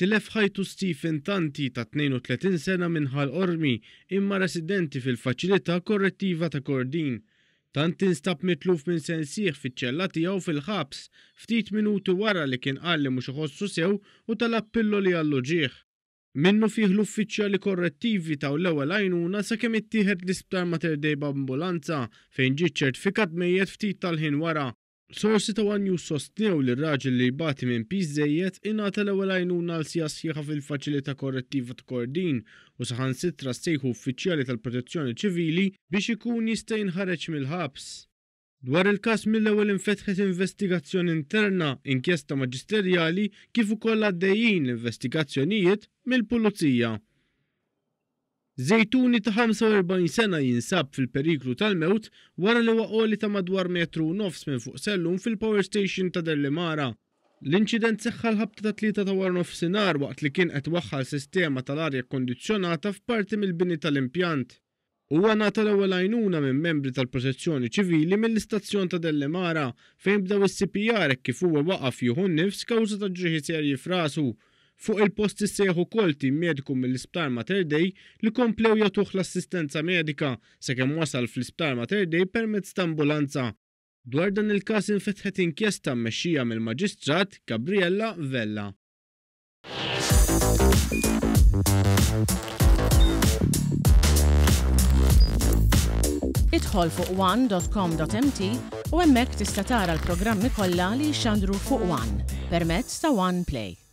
Tilef ħajtu Stephen Tanti ta' 32 sena minn Ħal Qormi imma residenti fil-Faċilità Korrettiva ta' Kordin. Tanti nstab mitluf minn sensih fiċ-ċella tiegħu fil-ħabs ftit minuti wara li kien qal li mhux iħossu sew u talab pilloli għall-uġigħ. Minnufih l-uffiċjali korrettivi taw l-ewwel għajnuna sakemm ittieħed l-Isptar Mater Dei b'ambulanza fejn ġie ċċertfikat mejjet ftit tal-ħin wara. Sorsi ta' one News sostnew li r-raġel li jbati minn piż żejjed ingħata l-ewwel għajnuna għal siegħa sħiħa fil-Faċilità Korrettiva ta' Kordin u saħansitra ssejħu uffiċjali tal-Protezzjoni Ċivili biex ikun jista' jinħareġ mill-ħabs. Dwar il-każ mill-ewwel infetħet investigazzjoni interna, inkjesta maġisterjali kif ukoll għaddejjin l-investigazzjonijiet mill-Pulizija. Żejtuni ta' 45 sena jinsab fil-periklu tal-mewt wara li waqa' għoli ta' madwar metru u nofs minn fuq sellum fil-power station ta' Delimara. L-inċident seħħ għall-ħabta tat-tlieta ta' waranofsinhar waqt li kien qed iwaħħal sistema tal-arja kkondizzjonata f'parti mill-bini tal-impjant. Huwa ngħata l-ewwel għajnuna minn membri tal-Protezzjoni Ċivili mill-istazzjon ta' Dellimara fejn bdew is-CPR hekk kif huwa waqaf jieħu n-nifs kawża ta' ġrieħi serji f'rasu. Fuq il-post issejjaħ ukoll tim mediku mill-Isptar Mater Dei li komplew jagħtuh l-assistenza medika sakemm wasal fl-Isptar Mater Dei permezz ta' ambulanza. Dwar dan il-każ infetħet inkjesta mmexxija mill-Maġistrat Gabriella Vella. Idħol fuq one.com.mt u hemmhekk tista' tara l-programmi kollha li jixxandru fuq One permezz ta' One Play.